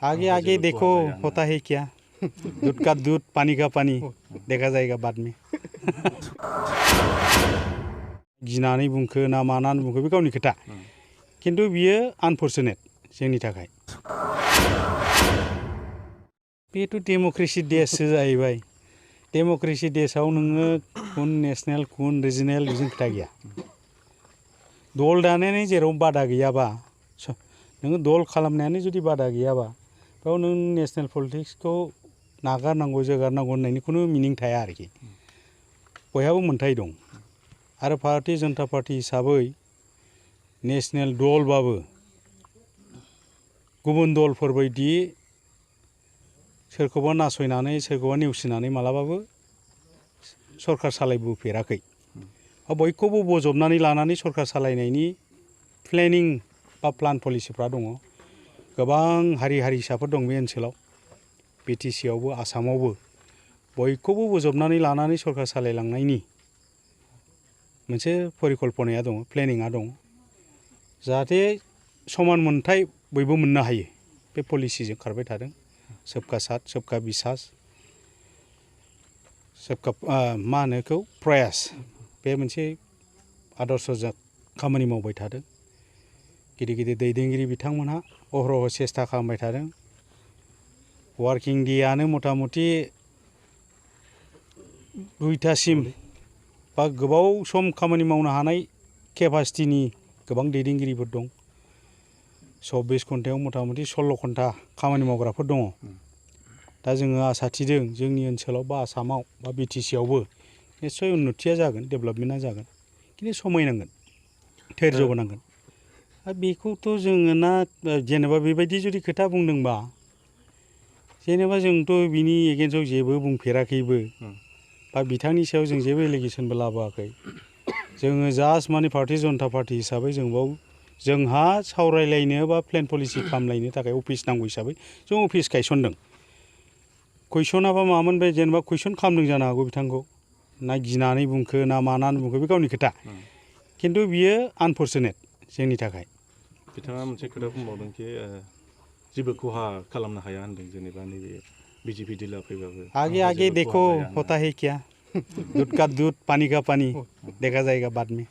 आगे आगे देखो होता है क्या दूध का दूध पानी का पानी देखा जाएगा बाद में गिनानै बुंखो ना मानानै बुंखो बे गावनि खोथा खिन्थु बियो आनफरचुनेट जोंनि थाखाय बेथ' डेम'क्रेसि देशसो जाहैबाय डेम'क्रेसि देशआव नोङो कुन नेशनेल कुन रिजनेल बेजों खोथा गैया दल दानायानो जेराव बादा गैयाबा नोङो दल खालामनायानो जुदि बादा गैयाबा बेयाव नों नेशनेल पलिटिक्सखौ नागारनांगौ जोगारनांगौ होननायनि खुनु मिनिं थाया आरोखि बयहाबो मोन्थाय दं आरो भारतीय जनता पार्टी हिसाबै नेशनेल दलबाबो गुबुन दलफोरबायदि सोरखौबा नासयनानै सोरखौबा नेवसिनानै मालाबाबो सरकार सालायबोफेराखै बयखौबो बजबनानै लानानै सरकार सालायनायनि प्लेनिं बा प्लान पलिसिफ्रा दङ गोबां हारि हारिसाफोर दं बे ओनसोलाव BTC आवबो आसामावबो बयखौबो बजबनानै लानानै सरकार सालायलांनायनि मोनसे परिकल्पनाया दङ प्लेनिंआ दङ जाहाथे समान मोनथाय बयबो मोननो हायो बे पलिसिजों खारबाय थादों सबका साथ सबका विश्वास सबका मा होनो बेखौ प्रयास बे मोनसे आदर्शजों खामानि मावबाय थादों गिदिर गिदिर दैदेनगिरि बिथांमोनहा अहरह सेस्था खालामबाय थादों वार्किं डेआनो मथा मथि 2टासिम बा गोबाव सम खामानि मावनो हानाय केपासिटिनि गोबां दैदेनगिरिफोर दं 24 घन्टायाव मथा मथि 16 घन्टा खामानि मावग्राफोर दङ दा जोङो आसा थिदों जोंनि ओनसोलाव बा आसामाव बा BTC आवबो निस्सय उन्नतिया जागोन डेभेलपमेन्टआ जागोन खिन्थु समय नांगोन धैर्यबो नांगोन बेखौथ' जोङो ना जेनेबा बेबायदि जुदि खोथा बुंदोंबा जेनेबा जोंथ' बिनि एगेन्स्टआव जेबो बुंफेराखैबो बा बिथांनि सायाव जों जेबो एलिगेसनबो लाबोआखै जोङो जास्ट माने भारतीय जनता पार्टी हिसाबै जों बाव जोंहा सावरायलायनो बा प्लेन पलिसि खालामलायनो थाखाय अफिस नांगौ हिसाबै जों अफिस गायसनदों कुइसनाबा मामोन बे जेनेबा कुइसन खालामदों जानो हागौ बिथांखौ ना गिनानै बुंखो ना मानानै बुंखो बे गावनि खोथा खिन्थु बियो आनफरचुनेट जोंनि थाखाय बिथाङा मोनसे खोथा बुंबावदों कि जेबो खहा खालामनो हाया होनदों जेनेबा नैबे BJP दिला फैबाबो आगे आगे देखो होता है क्या दूध का दूध पानी का पानी देखा जाएगा बाद में